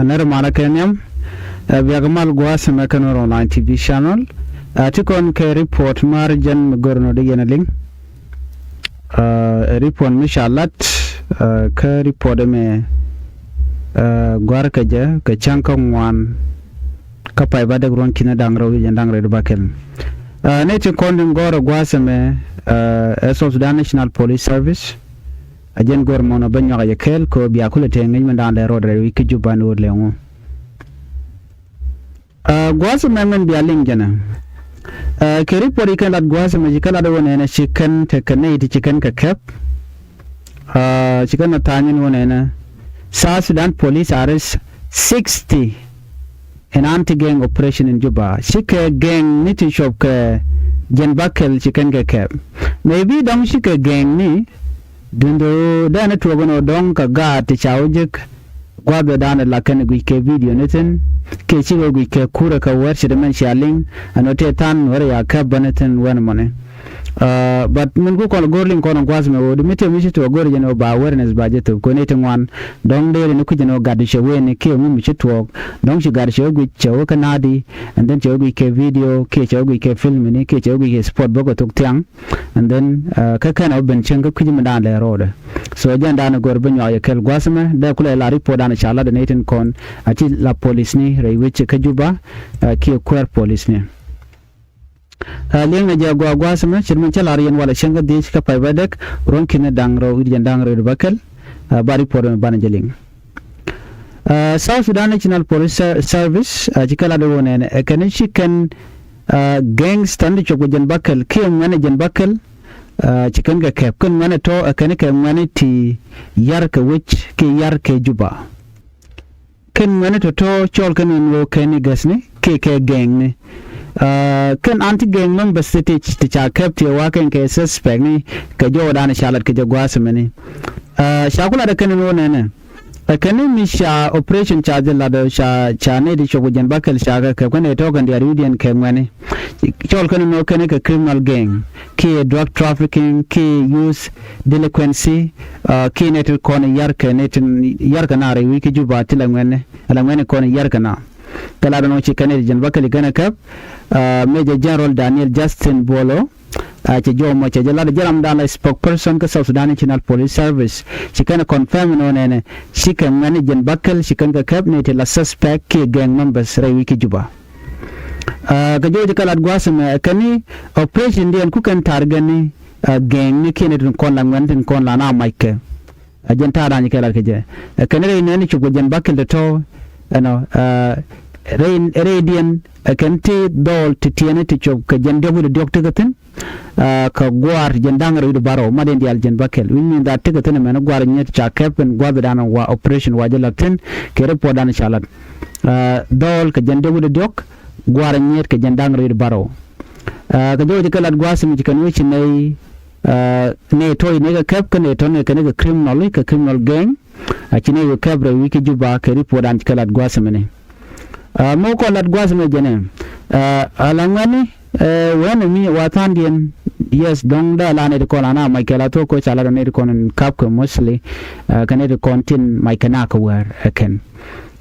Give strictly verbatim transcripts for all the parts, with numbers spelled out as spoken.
Nɛr malä kɛ nhiam. Ɛ, biak mal gua̱a̱th ɛmɛ kɛn Nuer Online T V channel. Ɛ, ti kɔn kɛ report mar jɛn mi gör nɔ di yɛn a liŋ. Ɛ, report mi ca lat, ɛ, kä report ɛmɛ, ɛ, gua̱a̱r kɛ jɛ kɛ cäŋ kä ŋuan kä pay ba dek ruɔ̱n ki̱n da̱ŋ rɛw wi̱c ɛn da̱ŋ rɛw di ba kɛl. Ɛ, nɛ ti kɔn din gɔ̱r ɛ gua̱a̱th ɛmɛ, ɛ, ɛ South Sudan National Police Service. A jɛn gör mɔnɔ bä nyuak a yɛ kɛɛl kɛ bia kulɛ tëë ŋi̱ny mɛn da̱a̱n lɛ rɔɔd rɛy wi̱c kä Juba ni wä lɛ ŋu. Ɛ, gua̱a̱th ɛmɛ mɛn bia liŋ jɛnɛ. Ɛ, kɛ report i̱ kɛn lat gua̱a̱th ɛmɛ ci kɛn lat wä nɛnɛ ci kɛn tekɛ nɛy ti ci kɛn kɛ kɛp. Ɛ, ci kɛn ɛ tha̱a̱ny ni wä nɛnɛ South Sudan police arrest sixty in anti-gang operation in Juba. Cikɛ gang ni ti cuɔp kɛ jɛn bäkɛl ci kɛn kɛ kɛp. Maybe dɔ̱ŋ cikɛ gang ni dundo dɛn tuɔk ni dɔ̱ŋ kɛ gaat ti ca wä jek gua̱th dan la kɛn guic kɛ video ni thin kiɛ cikɛ guic kɛ kurɛ kɛ wɛr ci di mɛn cia liŋ ɛn wä tëë than wɛr ya kɛp bä ni thin wɛn mɔni. Ɛ, but min ku kɔn go̱r liŋ kɔn gua̱th mɛ ɣöö di mi tëë mi ci tuɔɔk go̱r jɛn ɣöö ba awareness ba jɛ thop kɔn i̱ ti ŋuan. Dɔ̱ŋ dee ri ni kui̱c jɛn ɣöö gat di cɛ wen ni kiɛ ŋu mi ci tuɔɔk. Dɔ̱ŋ ci gat cɛ wä guic cɛ wä kä na̱a̱di. And then cɛ wä guic kɛ video kiɛ cɛ wä guic kɛ film ni kiɛ cɛ wä guic kɛ sport bä kɛ thok thiaŋ. And then, ɛ, kä kɛn ɛ wä ben cieŋ kä kui̱c mi da̱a̱n lɛ ro̱o̱dɛ. So jɛn da̱a̱n go̱r bi nyuak yɛ kɛl gua̱th mɛ dee kulɛ la report da̱a̱n ca lat ni tin kɔn a ci la police ni rɛy wec kä Juba, ɛ, kiɛ kuäär police ni. Ɛ, liɛŋnɛ jɛ gua̱a̱ gua̱a̱th mɛ ce̱t min cä la̱r yɛn walɛ cäŋ kä dhiec kä pay bä dek ruɔ̱n ki̱n da̱ŋ rɛw wi̱c jɛn da̱ŋ rɛw di bä kɛl. Ɛ, ba report mɛ banɛ jɛ liŋ. Ɛ, South Sudan National Police Ser- Service, ɛ, ci kɛ lat wä nɛnɛ ɛ kɛn ci kɛn, ɛ, gangster ni cuɔp kɛ jɛn bäkɛl kiɛ ŋuɛn ɛ jɛn bäkɛl. Ɛ, ci kɛn kɛ kɛp kɛn ŋuɛn ɛ tɔ ɛ kɛn kɛ ŋuɛn ti yar kɛ wec kiɛ yar kɛ Juba. Kɛn ŋuɛni tɔ̱tɔ̱ cɔl kɛn in ɣöö kɛn i̱ gäsni kiɛ kɛ gɛŋni. Ɛ, kɛn anti-gang members ti ti ca kɛp ti wa kɛn kɛ suspect ni kɛ jɔwdan ca lat kɛ jɛ gua̱a̱th mɛni. Ɛ, ca ku lat ɛ kɛn in ɣöö nɛnɛ ɛ kɛn ni mi ca operation ca jɛ lat ɛ ca ca nɛy ti cop kɛ jɛn bäkɛl ca kɛ kɛp kɛn ɛ tɔ̱ kɛn diaal wi̱diɛn kɛ ŋuɛni. Cɔl kɛn in ɣöö kɛn kɛ criminal gang kiɛ drug trafficking kiɛ youth delinquency. Ɛ, kiɛ nɛy ti kɔn yar kɛ nɛy ti yar kɛ na rɛy wi̱c kä Juba ti la ŋuɛni. Ala ŋuɛni kɔn yar kɛ na. Kɛ la dɔn wä ci kɛn i̱ jɛn bäkɛl i̱ kɛn ɛ kɛp. Ɛ, Major General Daniel Justin Bolo, ɛ, cɛ jɔw mɔ cɛ jɛ lat jɛ ram dan la spokesperson kä South Sudan National Police Service. Ci kɛn ɛ confirm in wä nɛnɛ ci kɛ ŋuɛn i̱ jɛn bäkɛl ci kɛn kɛ kɛp ni ti la suspect kiɛ gang members rɛy wi̱c kä Juba. Ɛ, kɛ jɔw ci kɛ lat gua̱a̱th mɛ ɛ kɛn i̱ operation diɛn ku kɛn target ni, ɛ, gang ni kiɛ ni tin kɔn la ŋuɛn tin kɔn la na mac kɛ. A jɛn ta̱a̱ da̱a̱ny kɛ lat kɛ jɛ. Ɛ kɛn rɛy nɛɛni cop kɛ jɛn bäkɛl tɔ̱tɔ̱. Ɛnɔ, ɛ, rɛy rɛydiɛn ɛ kɛn ti dhɔɔl ti tiɛɛni ti cop kɛ jɛn diɔ̱k wi̱cdɛ diɔ̱k ti kɛ thi̱n. Ɛ, kɛ gua̱a̱r jɛn da̱ŋ rɛw wi̱cdɛ bärɔw mat in diaal jɛn bäkɛl wi̱c min dhaat ti kɛ thi̱n ɛmɛn gua̱a̱r nyiet ca kɛp in gua̱a̱th da̱a̱n wa operation wa jɛ la̱t thi̱n. Kɛ report da̱a̱n ca lat, ɛ, dhɔɔl kɛ jɛn diɔ̱k wi̱cdɛ diɔ̱k gua̱a̱r nyiet kɛ jɛn da̱ŋ rɛw wi̱cdɛ bärɔw. Ɛ, kɛ jɔwä ci kɛ lat gua̱a̱th mi ci kɛn wec ci nɛy, ɛ, nɛy tɔ̱ ci nɛy kɛ kɛp kä nɛy tɔ̱ nɛy kɛn kɛ criminal kɛ criminal gang. A ci nɛy kɛ kɛp rɛy wi̱c kä Juba kɛ report an ci kɛ lat gua̱a̱th mi ni. Ɛ, mɛ wä kɔn lat gua̱a̱th mi jɛnɛ. Ɛ, ala ŋuɛni, ɛ, wɛn mi wa tha̱a̱ŋdiɛn. Yes, dɔ̱ŋ dee la nɛy ti kɔn la na mac kɛ la thok koc ca la dɔ̱ŋ nɛy ti kɔn in kap kɛ mostly. Ɛ, kɛ nɛy ti kɔn tin mac kɛ na kɛ wäär ɛ kɛn.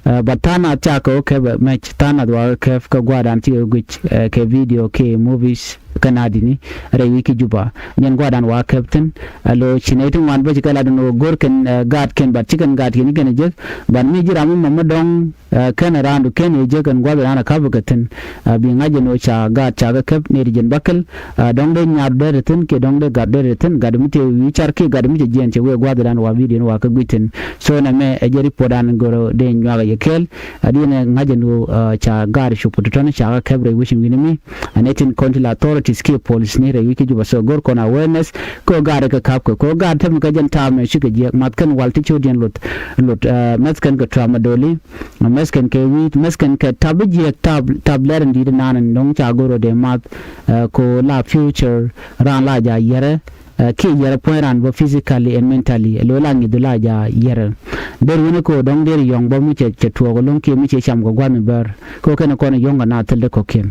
Ɛ, but tha̱a̱ŋ nath ca kɛ wä kɛp ɛ mɛc tha̱a̱ŋ nath wa kɛ kɛp kä gua̱a̱r dan cikɛ guic, ɛ, kɛ video kɛ movies kä na̱a̱ dini rɛy wi̱c kä Juba. Nyɛn gua̱a̱r dan wa kɛp thi̱n. Ɛ, lo ci nɛy ti ŋuan bä ci kɛ lat in wä go̱r kɛn, ɛ, gaat kɛn but ci kɛn gaat kɛn ikɛn ɛ jek. But mi ji̱ ram mi mɔmɔ dɔ̱ŋ, ɛ, kɛn ɛ raandu kɛn ɛ jek kɛn gua̱a̱r dan ɛ kap kɛ thi̱n. Ɛ, bi ŋa̱c in wä ca gaat ca kɛ kɛp nɛy ti jɛn bäkɛl. Ɛ, dɔ̱ŋ dee nyaar dee ti thi̱n kiɛ dɔ̱ŋ dee gat dee ti thi̱n gat mi tëë wi̱i̱ car kiɛ gat mi cɛ jiɛɛn cɛ wee gua̱a̱th dan wa video ni wa kä gui̱c thi̱n. So nɛ mɛ ɛ jɛ report dan goro dee nyuak ɛ yɛ kɛɛl. A diɛn ɛ ŋa̱c ɛn ɣöö, ɛ, ca gaat cop kɛ tɔ̱tɔ̱ni ca kä kɛp rɛy wi̱c in wi̱ni mi. Ɛ nɛ tin kɔn ti la authorities kiɛ police ni rɛy wi̱c kä Juba so gor kɔn awareness. Kɛ ɣöö gaat ɛ kɛ kap kɛ kɛ ɣöö gaat tɛm kɛ jɛn ta̱a̱ mɛ cikɛ jiɛk math kɛn wal ti cot yɛn lot lot, ɛ, mɛth kɛn kɛ tramadoli. Mɛth kɛn kɛ wi̱i̱t mɛth kɛn kɛ tap bi jiɛk tap tap lɛr in di̱i̱t in naan in dɔ̱ŋ ca gor ɣöö dee math. Ɛ, kɛ ɣöö la future raan la ja yɛrɛ. Ɛ, kiɛ yɛrɛ puɔ̱ny raan bä physically and mentally. Ɛ, lo̱ la ŋi̱th la ja yɛrɛ. Der wen ɛ kɛ ɣöö dɔ̱ŋ der yɔ̱ŋ bä mi cɛ cɛ tuɔɔk ɛlɔ̱ŋ kiɛ mi cɛ cam kɛ gua̱n mi bär. Kɛ ɣöö kɛn ɛ kɔn ɛ yɔ̱ŋ kɛ na thil dee kɔ̱kiɛn.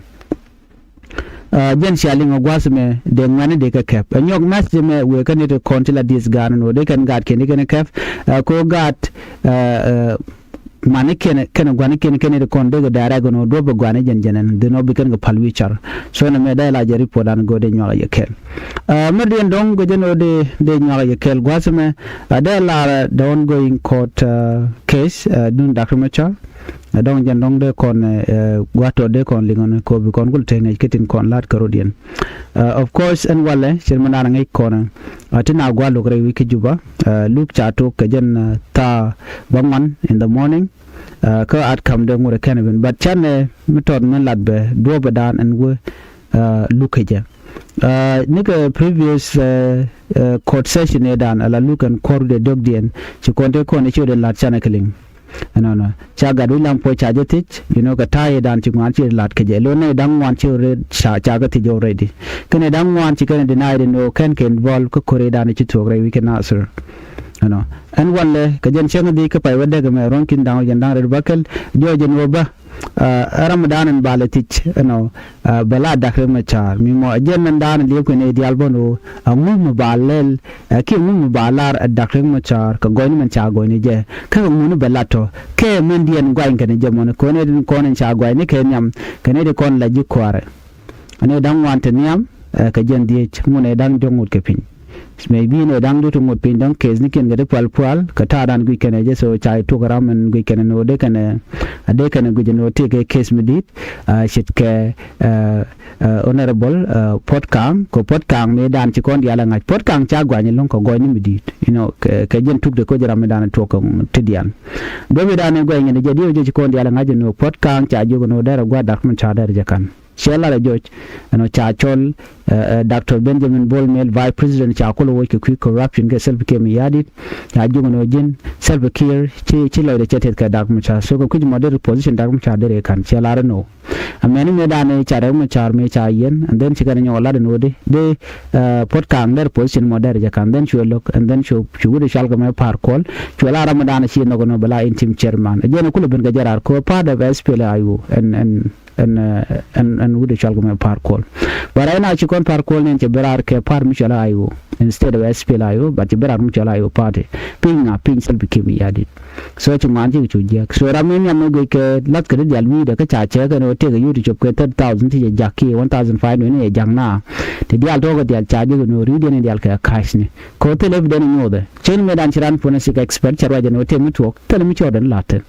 Ɛ, jɛn cia liŋ ɛ gua̱th mɛ dee ŋuɛ̈ni dee kɛ kɛp. Ɛ nyɔk message mɛ wëë kä nit kɔn ti la dieth gaat ni nɔ dee kɛn gaat kiɛn dee kɛn kɛp. Ɛ, kɛ ɣöö gaat, ɛ, ɛ, mani kiɛn kɛn guani kiɛn kɛn di kɔn dek direct nɔ duɔp guani jɛn jɛn ɛn di nɔ bi kɛn kɛ pal wi̱i̱ car. So nɛ mɛ dee la jɛ report an go̱o̱r dee nyuak yɛ kɛl. Mɛ diɛn dɔŋ gɛ jɛn ɔ dee dee nyuak yɛ kɛl gua̱th mɛ dee la the ongoing court case dun Doctor Machar. Dɔŋ jɛn dɔŋ dee kɔn gua̱th tɔ dee kɔn liŋ ɔn kɔ bi kɔn gul te ŋɛc kä tin kɔn la̱t kärodiɛn. Of course ɛn walɛ cir mɛ naan ŋɛc kɔn ti na gua̱th luk rɛy wi̱i̱ kä Juba. Luk ca tok kɛ jɛn thaa bä ŋuan in the morning. Kä outcome dee ŋurɛ kɛn bin but canɛ mi tɔt mi lat bɛ duɔpɛ daan ɛn wä luk kɛ jɛ. Nikɛ previous court session ëë daan ala luk ɛn kuɔr dee dökdiɛn ci kɔn te kɔn i̱ ci wä dee lat canɛ kɛ liŋ. Ɛnɔnɔ ca gat wi̱c lam puɔc ca jɛ thiec you know kɛ ta̱a̱ ëë daan ci ŋuan ci lat kɛ jɛ lo̱n nɛ da̱ŋ ŋuan ci wä ca kɛ thiec already. Kɛnɛ da̱ŋ ŋuan ci kɛnɛ deny dee nɔ kɛn kɛ involve kä ko̱r ëë daan ci thuɔk rɛy wi̱c kɛ Nasir. Ɛnɔ ɛn walɛ kɛ jɛn cäŋ dhik kä pay wä dɛk ɛmɛ ruɔ̱n kin da̱ŋ wä jɛn da̱ŋ rɛt bäkɛl. Jɔɔc ɛn wä bä ɛ ram dan ɛn balɛ thic ɛnɔ bɛ la Doctor Machar mi mɔ ɛ jɛn ɛn dan liep kɛn ɛ dial bä nɔ. Ɛ ŋuth mi ba lɛl ɛ kiɛ ŋuth mi ba lar ɛ Doctor Machar kɛ gɔɔyni mɛn ca gɔɔyni jɛ kä kɛ ŋuni bɛ lat tɔ kɛ mɛn diɛn guany kɛn jɛ mɔni kɔn ɛ din kɔn ɛn ca guany ni kɛ nhiam kɛn ɛ di kɔn la ji̱ kuaarɛ. Ɛn ɛ da̱ŋ ŋuan te nhiam kɛ jɛn dhiec ŋun ɛ da̱ŋ jɔk ŋot kɛ piny. Maybe nɛ da̱ŋ dut ŋot piny dɔ̱ŋ case ni kiɛn kɛ ti pual pual kɛ ta̱a̱ dan guic kɛnɛ jɛ so ca i̱ tuk ram ɛn guic kɛnɛ ni wä dee kɛnɛ a dee kɛnɛ guic ɛn wä tëë kɛ case mi di̱i̱t. Ce̱tkɛ honorable Puɔt Kaŋ kɛ Puɔt Kaŋ mi dan ci kɔn diaal ɛ ŋa̱c Puɔt Kaŋ ca guany ɛlɔ̱ŋ kɛ gɔɔyni mi di̱i̱t you know kɛ jɛn tuk de koc ram mi dan tuɔk kɛ ti diaal. Dee bi dan ɛ guany ɛn jɛ diɛ wä jɛ ci kɔn diaal ɛ ŋa̱c ɛn wä Puɔt Kaŋ ca jiök ɛn wä dɛr ɛ gua̱a̱r Doctor Machar dɛr jɛ ka̱n. Ciɛ lat ɛ jɔc ɛnɔ ca cɔl Doctor Benjamin Bol Mel vice president ca kulɛ woc kɛ kui̱ corruption kɛ Salva Kiir Mayardit. Ca jiök ɛnɔ ji̱n Salva Kiir ci ci lɔcdɛ cɛ teth kɛ Doctor Machar so kɛ kui̱c mɔ deri position Doctor Machar deri ka̱n ciɛ lat ɛnɔ. Amɛni mëë danɛ ca Riek Machar mëë ca yiɛn and then ci kɛn nyɔk lat ɛnɔ di di Puɔt Kaŋ deri position mɔ deri jɛ ka̱n then cuɛ lo̱k and then cu cu wut ɛ cual kɛ mɛ Par Kuol cuɛ la ram ɛ danɛ ci nhɔk ɛnɔ bɛ la interim chairman ɛ jɛn ɛ kulɛ ben kɛ jɛ raar kɛ part of S P L A I O ɛn ɛn ɛn ɛn ɛn wut ɛ cual kɛ mɛ Par Kuol. But right now ci kɔn Par Kuol nɛn cɛ bi raar kɛ part mi cual I O instead of S P L A I O but ci bi raar mi cual I O party. Piny ŋa piny Salva Kiir Mayardit. So ci ŋuan ci kɛ cu jiɛk so ram mi nhiam mi guic kɛ lath kɛ ti dial wi̱i̱dɛ kä ca cɛ kɛn ɣöö tëëkɛ yut cop kɛ thirty thousand ti cɛ jak kiɛ one thousand five ni cɛ jak na. Ti dial tɔɔkɛ dial ca ji̱ kɛ ni ɣöö ri̱wdiɛn ni dial kɛ ka̱c ni. Kɛ ɣöö thilɛ bi dɛn nyothɛ cien mi dan ci ran forensic expert cɛ ruacɛ ni ɣöö tëë mi tuɔɔk thilɛ mi cɔɔdɛn la̱t thin.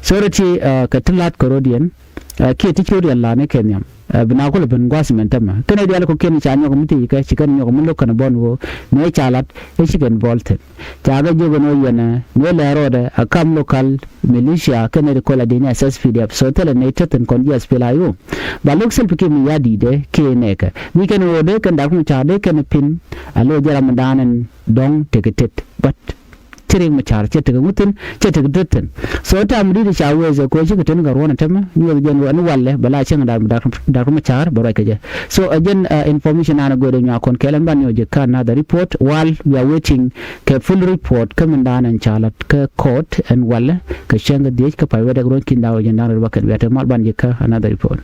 So rɛ ti kɛ ti la̱t kɛ rɔ̱diɛn kiɛ ti ciöt yɛn la̱a̱ni kɛ nhiam. Bi na kulɛ ben gua̱a̱th mɛn tämɛ kɛn ɛ diaal kɔ̱kiɛn ca nyɔk mi thiec kɛ ci kɛn nyɔk mi lo̱k kɛn bɔn ɣöö mëë ca la̱t ɛ ci kɛn bɔl thi̱n. Ca kɛ jiök ɛn ɣöö yɛn ɛ mëë lɛ rɔɔdɛ ɛ kam local militia kɛn ɛ ri kɔl a di̱n ɛ S S P D F so thilɛ nɛy te thi̱n kɔn ji̱ S P L A I O. Ba lo̱k Salva Kiir Mayardit ɛ kiɛ nɛɛkɛ mi kɛn ɣöö dee kɛn dak mi ca dee kɛn pin a lo̱k jɛ ram mi da̱a̱n ɛn dɔ̱ŋ tekɛ tet but. Ci Riek Machar cɛ tekɛ ŋuthin cɛ tekɛ döthin. So tam di̱t ca wee zɛ koci kɛ ten kɛ ruɔ̱n tämɛ nyuɔth jɛn wä ni walɛ bɛ la cäŋ dak dak Machar bɛ ruac kɛ jɛ. So ɛ jɛn information an a go̱o̱dɛ nyuak kɔn kɛl ɛn ban nyuɔth jɛ kä another report while we are waiting kɛ full report kä min dan ɛn ca lat kä court ɛn walɛ kɛ cäŋ kɛ dhiec kä pay wɛ dɛk ruɔ̱n kin dak wä jɛn dan rɛ ruakɛn wiatɛ mal ban jɛ kä another report.